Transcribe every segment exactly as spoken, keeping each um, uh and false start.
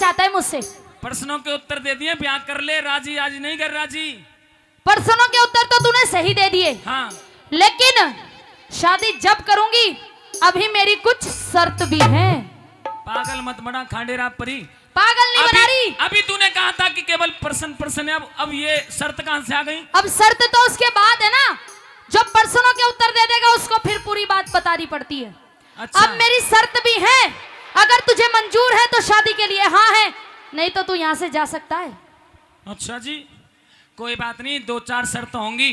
आता है मुझसे। प्रश्नों के उत्तर दे दिए, ब्याह कर ले राजी, आज नहीं कर राजी। प्रश्नों के उत्तर तो तूने सही दे दिए। हाँ। लेकिन शादी जब करूंगी, अभी मेरी कुछ शर्त भी है। पागल मत बना खांडेराव परी। पागल नहीं बना रही। अभी तूने कहा था कि केवल प्रश्न, प्रश्न है, अब, अब ये शर्त कहाँ से आ गई? अब शर्त तो उसके बाद है ना, जो प्रश्नों के उत्तर दे देगा उसको फिर पूरी बात बतानी पड़ती है। अच्छा। अब मेरी शर्त भी है, अगर तुझे मंजूर है तो शादी के लिए हाँ है, नहीं तो तू यहाँ से जा सकता है। अच्छा जी, कोई बात नहीं, दो चार शर्त होंगी,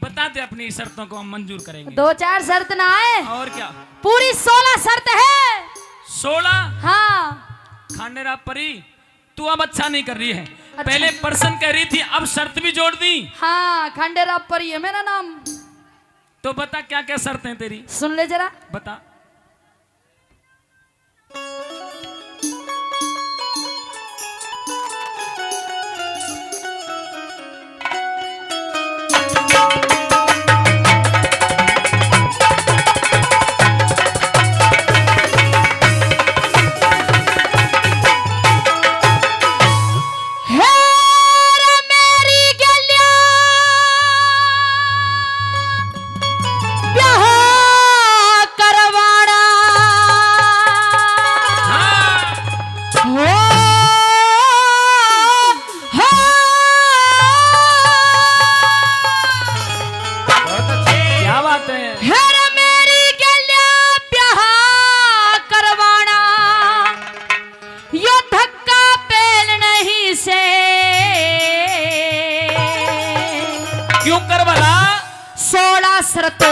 बता दे अपनी शर्तों को, हम मंजूर करेंगे। दो चार शर्त ना आए, और क्या? पूरी सोलह शर्त है। सोलह? हाँ। खांडेराव परी, तू अब अच्छा नहीं कर रही है। अच्छा। पहले प्रश्न कह रही थी, अब शर्त भी जोड़ दी। हाँ, खांडेराव परी है मेरा नाम। तो बता, क्या क्या शर्त है तेरी? सुन ले जरा। बता। हे रे मेरी गेल्या, ब्याह करवाना। हाँ। हो, हो। बहुत अच्छे। क्या बात है? हे रे मेरी गेल्या, ब्याह करवाना। यो धक्का पेल नहीं से। क्यों कर भला? सोलह शर्त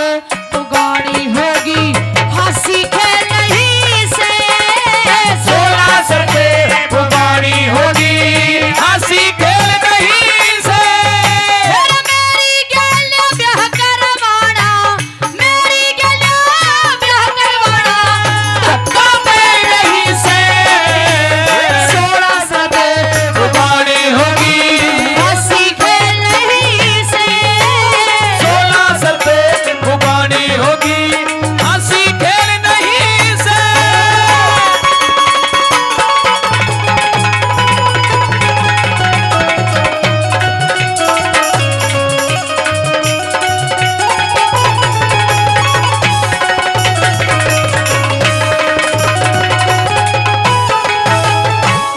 पुगानी होगी, हंसी खेल नहीं से। सोलह शर्त पुगानी होगी, हंसी खेल नहीं से। फिर मेरी गेल ब्याह करवाना, मेरी गेल्या ब्याह करवाना, धक्का पे नहीं से। सोलह शर्त पुगानी होगी, हंसी खेल नहीं से। सोलह शर्त पुगानी होगी, हंसी खेल नहीं से।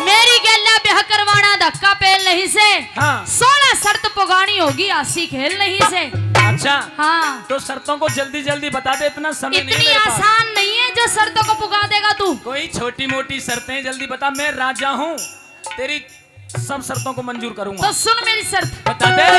मेरी गेल्या ब्याह करवाना धक्का पेल नहीं से। हाँ। सोलह शर्त पुगानी होगी, हंसी खेल नहीं से। अच्छा। हाँ। तो शर्तों को जल्दी जल्दी बता दे, इतना समय नहीं है इतनी मेरे पास। आसान नहीं है जो शर्तों को पुगा देगा तू। कोई छोटी मोटी शर्तें जल्दी बता, मैं राजा हूँ, तेरी सब शर्तों को मंजूर करूंगा। तो सुन मेरी शर्त। बता दे।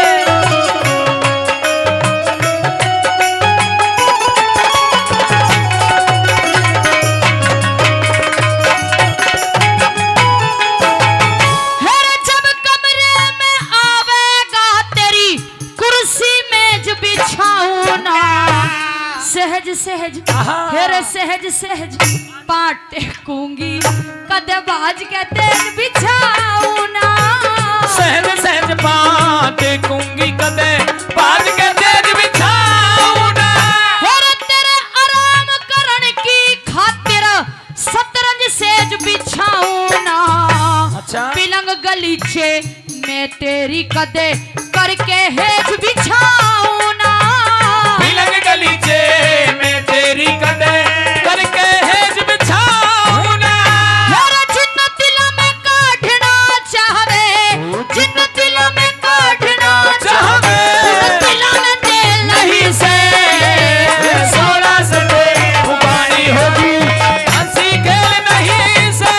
हर जब कमरे में आवेगा तेरी कुर्सी मेज बिछाऊं ना, सहज सहज, आहा। फिर सहज सहज पाँव टेकूंगी, कदे भाज के तेज बिछाऊं ना। सहज सहज पाँव टेकूंगी, कदे भाज के तेज बिछाऊं ना। और तेरे आराम करण की खातिर शतरंज सेज बिछाऊं ना। अच्छा। पिलंग गलीचे मैं तेरी कदे करके हेज बिछाऊं ना। पिलंग गलीचे मैं तेरी कदे करके हेज बिछाऊं ना। और जिन दिल में काटना चाहवे, जिन दिल में काटना चाहवे, उन दिल में तेल नहीं से। सोलह शर्त पुगानी होगी, हंसी खेल नहीं से।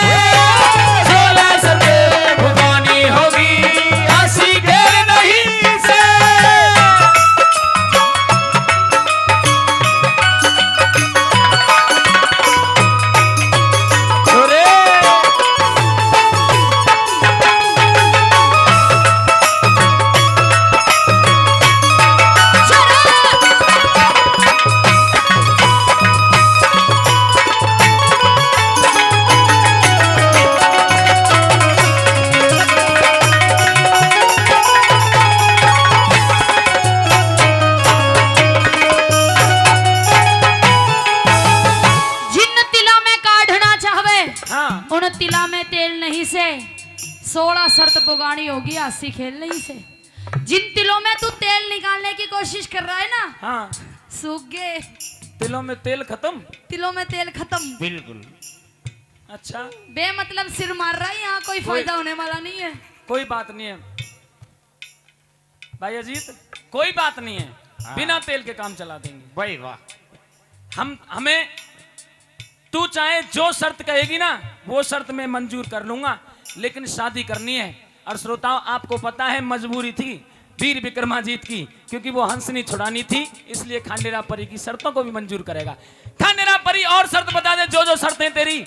सोलह शर्त पुगानी होगी, हंसी खेल नहीं से। से सोलह शर्त पुगानी होगी, हंसी खेल नहीं से। जिन तिलों में तू तेल निकालने की कोशिश कर रहा है ना, हाँ। सूख गए। तिलों में तेल खत्म। तिलों में तेल खत्म। बिल्कुल। अच्छा। बेमतलब सिर मार रहा है, यहाँ कोई कोई, फायदा होने वाला नहीं है। कोई बात नहीं है भाई अजीत, कोई बात नहीं है। हाँ। बिना तेल के काम चला देंगे। भाई वाह। हम, हमें, तू चाहे जो शर्त कहेगी ना, वो शर्त मैं मंजूर कर लूंगा, लेकिन शादी करनी है। और श्रोताओं, आपको पता है, मजबूरी थी वीर विक्रमाजीत की, क्योंकि वो हंसनी छुड़ानी थी, इसलिए खांडेराव परी की शर्तों को भी मंजूर करेगा। खांडेराव परी, और शर्त बता दे, जो जो शर्तें तेरी,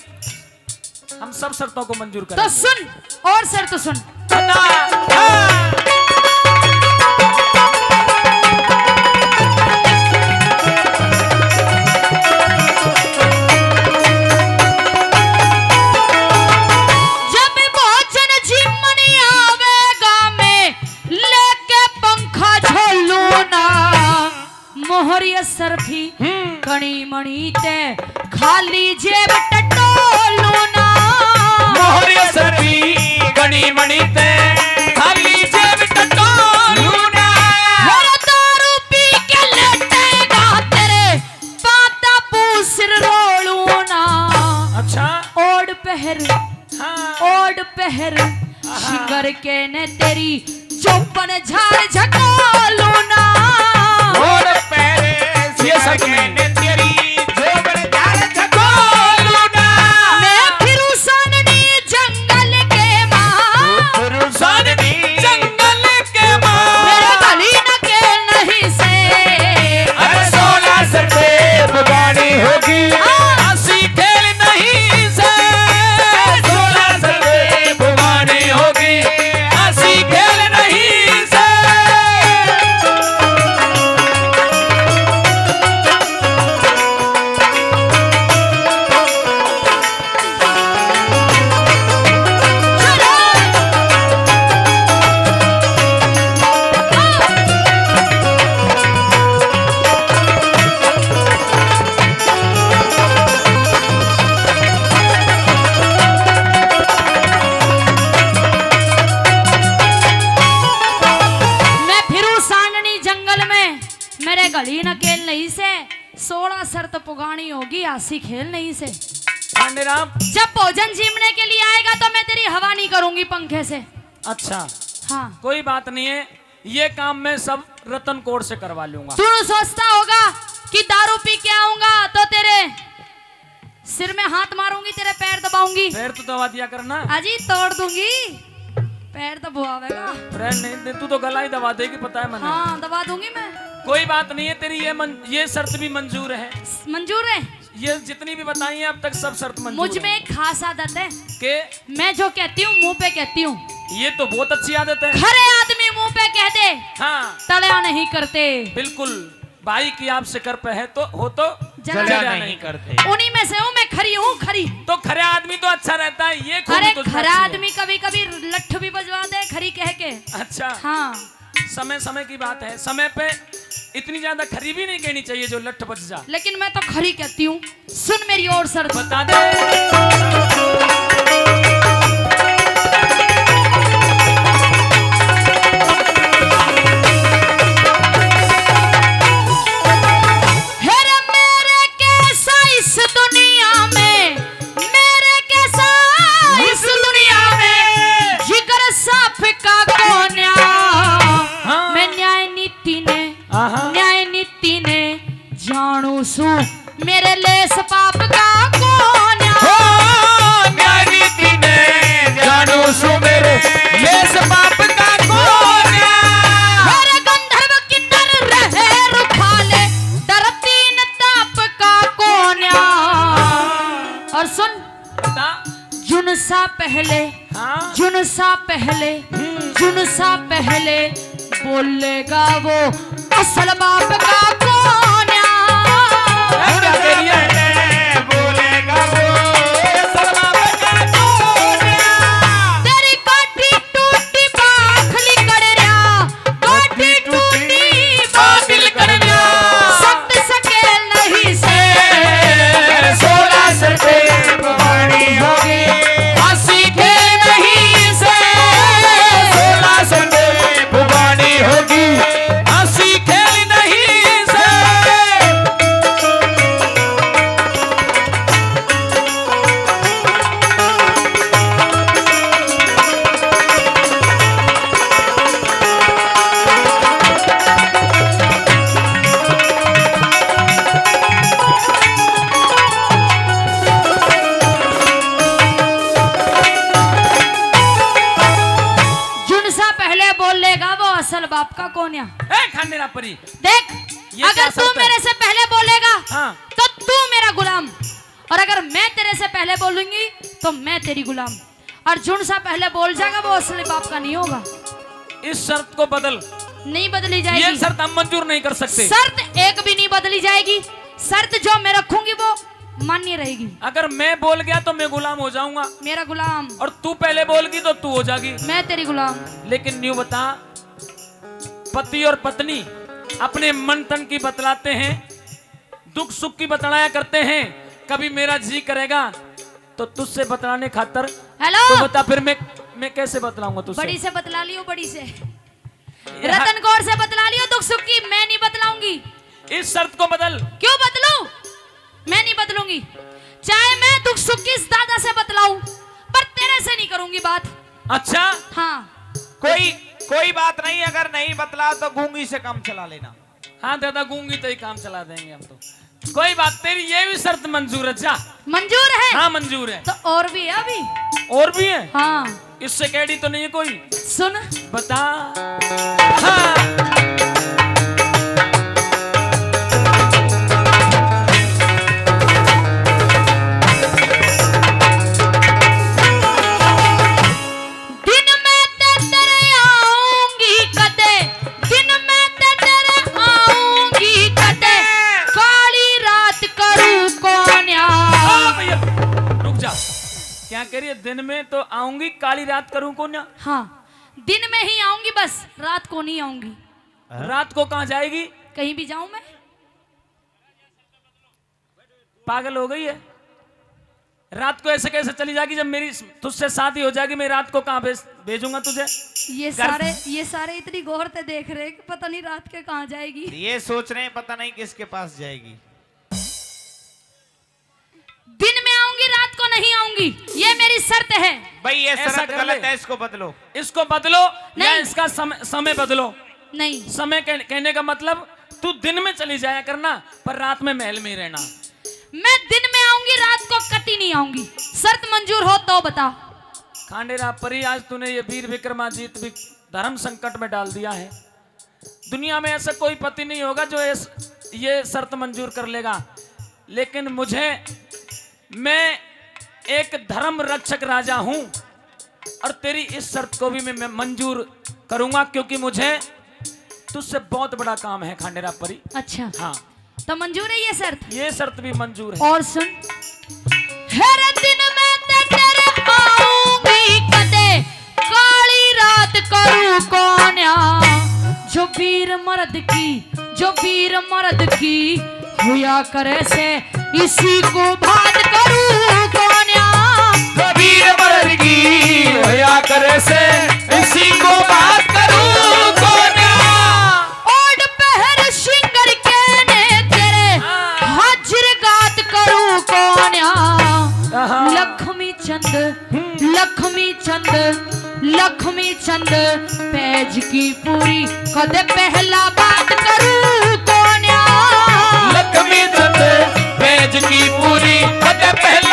हम सब शर्तों को मंजूर तो करेंगे। सुन, और शर्त सुन। बता। हाँ। जब भोजन जीमन आवेगा, मैं लेके पंखा झोलू ना। मोहर असरफी हम्म। कणी मणी ते खाली जेब टटोलू ना। मोहर असरफी कणी मणी ते खाली जेब टटोलू ना। और दारू पी के लेटेगा, तेरे पाता पूसर रोलू ना। अच्छा। ओढ़ पहर, हाँ। ओढ़ पहर, आहा। सिंगर के ने तेरी चौपन झाड़ झकोलू ना। ओढ़ पहर, ये सच में। सिंगर के ने तेरी चौपन झाड़ झकोलू ना। मैं फिरू साननी जंगल के माँ। फिरू साननी जंगल के माँ। मेरे गली न के नहीं से। अरे सोलह शर्तें पुगानी होगी, हाँ। हंसी खेल नहीं से। सोलह शर्तें पुगानी होगी, हंसी खेल नहीं से। मैं फिरू सांडनी जंगल में, मेरे गली नकेल नहीं से। सोलह शर्त पुगानी होगी, हासी खेल नहीं से। पांडे राम। जब भोजन जीमने के लिए आएगा तो मैं तेरी हवा नहीं करूंगी पंखे से। अच्छा। हाँ। कोई बात नहीं है, ये काम मैं सब रतन कोर से करवा लूंगा। तू सोचता होगा कि दारू पी के आऊंगा तो तेरे सिर में हाथ मारूंगी, तेरे पैर दबाऊंगी। पैर तो दबा दिया करना। अजी तोड़ दूंगी, पैर तो बुआवेगा। पैर नहीं दे, तू तो गला ही दबा देगी, पता है मैंने। हाँ, दबा दूंगी मैं। कोई बात नहीं है, तेरी ये मन, ये शर्त भी मंजूर है। मंजूर है? ये जितनी भी बताई हैं अब तक, सब शर्त मंजूर मुझ में है। एक खास आदत है के? मैं जो कहती हूँ, मुंह पे कहती हूँ। ये तो बहुत अच्छी आदत है। खरे आदमी मुंह पे कह दे, हाँ। तल्या नहीं करते। बिल्कुल। भाई की आपसे कर पे है तो हो तो जला जला नहीं नहीं करते। उन्हीं में से हूँ मैं, खरी हूँ खरी। तो खरा आदमी तो अच्छा रहता है, ये खूबी अरे तो खरा अच्छी है। आदमी कभी कभी लठ भी बजवा दे खरी कह के। अच्छा। हाँ। समय समय की बात है, समय पे इतनी ज्यादा खरी भी नहीं कहनी चाहिए जो लठ बज जा। लेकिन मैं तो खरी कहती हूँ। सुन मेरी और शर्त। बता दे। हे रे मेरे कैसा इस दुनिया में, मेरे कैसा इस दुनिया में, जिगर साफ का कोन्या। हाँ। मैं न्याय नीति ने, आहा। न्याय नीति ने जानू सू मेरे लेस पाप का कोन्या। ओ, न्याय नीति ने जानू सू मेरे लेस पाप का कोन्या। हर गंधर्व किन्नर रहे रुखाले, डरती न ताप का कोन्या। और सुन, बता। जुनसा पहले, हाँ। जुनसा पहले, हम्म। जुनसा पहले बोलेगा वो असल बाप का कोन्या। क्या कह रही है? बोलेगा वो असल बाप का कोन्या। तेरी काटी टूटी बाखली कर रहा, काटी टूटी बाखली कर रहा। सत सकेल नहीं से। अरे सोलह सर पे पानी होगी। हंसी खेल बाप का कोन्या। ए, खांडेरा परी। देख, ये अगर क्या तू शर्त है? मेरे से पहले बोलेगा, हाँ। तो तू मेरा गुलाम, और अगर मैं तेरे से पहले बोलूंगी, तो मैं तेरी गुलाम। और जुन सा पहले बोल जाएगा, वो असली बाप का नहीं होगा। इस शर्त को बदल। नहीं बदली जाएगी। ये शर्त हम मंजूर नहीं कर सकते। शर्त एक भी नहीं बदली जाएगी। शर्त जो मैं रखूंगी, वो मान्य रहेगी। अगर मैं बोल गया, तो मैं गुलाम हो जाऊंगा। मेरा गुलाम। और तू पहले बोलगी, तो तू हो जाएगी। मैं तेरी गुलाम। लेकिन न्यू बता, पति और पत्नी अपने मन तन की बतलाते हैं, दुख सुख की बतलाया करते हैं। कभी मेरा जी करेगा तो तुझसे बतलाने खातर। हेलो। तो बता फिर मैं, मैं कैसे बतलाऊंगा तुझसे? बड़ी से बतला लियो, बड़ी से। ये ह- रतन कौर से बतला लियो दुख सुख की, मैं नहीं बतलाऊंगी। इस शर्त को बदल। क्यों बदलूं? मैं नहीं बदलूंगी। चाहे मैं दुख सुख की इस दादा से बतलाऊं, पर तेरे से नहीं करूंगी बात। अच्छा। हाँ। कोई, कोई बात नहीं, अगर नहीं बतला तो गूंगी से काम चला लेना। हाँ दादा, गूंगी तो ही काम चला देंगे हम तो। कोई बात, तेरी ये भी शर्त मंजूर है, जा। मंजूर है? हाँ, मंजूर है। तो और भी है अभी। और भी है? हाँ। इससे कैडी तो नहीं है कोई? सुन। बता। हाँ। दिन में ते तेरे आऊंगी कदे, दिन में ते तेरे आऊंगी कदे, काली रात करूं कोन्या। ओ भैया, रुक जा। क्या कह रही है? दिन में तो आऊंगी, काली रात करूं कोन्या? हाँ, दिन में ही आऊंगी, बस रात को नहीं आऊंगी। रात को कहाँ जाएगी? कहीं भी जाऊं मैं। पागल हो गई है? रात को ऐसे कैसे चली जाएगी? जब मेरी तुझसे शादी हो जाएगी, मैं रात को कहाँ भेज, भेजूंगा तुझे? ये घर सारे, ये सारे इतनी गौर से देख रहे हैं कि पता नहीं रात के कहाँ जाएगी। ये सोच रहे हैं पता नहीं किसके पास जाएगी। दिन में आऊंगी, रात को नहीं आऊंगी, ये मेरी शर्त है। भाई, ये ऐसा शर्त कर गलत ले। है, इसको बदलो। इसको बदलो या नहीं। इसका समय, समय बदलो। नहीं। समय कह-, कहने का मतलब तू दिन में चली जाया करना, पर रात में महल में ही रहना। मैं दिन में आऊंगी, रात को कती नहीं आऊंगी। शर्त मंजूर हो तो बता। खांडेरा परी, आज तूने ये वीर विक्रमाजीत भी धर्म संकट में डाल दिया है। दुनिया में ऐसा कोई पति नहीं होगा जो इस, ये शर्त मंजूर कर लेगा, लेकिन मुझे, मैं एक धर्म रक्षक राजा हूँ और तेरी इस शर्त को भी मैं, मैं मंजूर करूंगा, क्योंकि मुझे तुझसे बहुत बड़ा काम है खांडेरा परी। अच्छा। हाँ। तो मंजूर है ये शर्त? ये शर्त भी मंजूर है। और सुन। हर दिन मैं ते तेरे आऊंगी कदे, काली रात करूं कोन्या। जो वीर मर्द की, जो वीर मर्द की हुआ करे से, इसी को बात करूं कोन्या। जो वीर मर्द की हुआ करे से, इसी को बात करूं कोन्या। ओड पहर सिंगर के ने तेरे, हाजिर गात करूं कोन्या। आहा। लक्ष्मी चंद, हम्म। लक्ष्मी चंद, लक्ष्मी चंद पैज की पूरी कदे पहला बात करूं कोन्या। लक्ष्मी चंद पैज की पूरी कदे पहला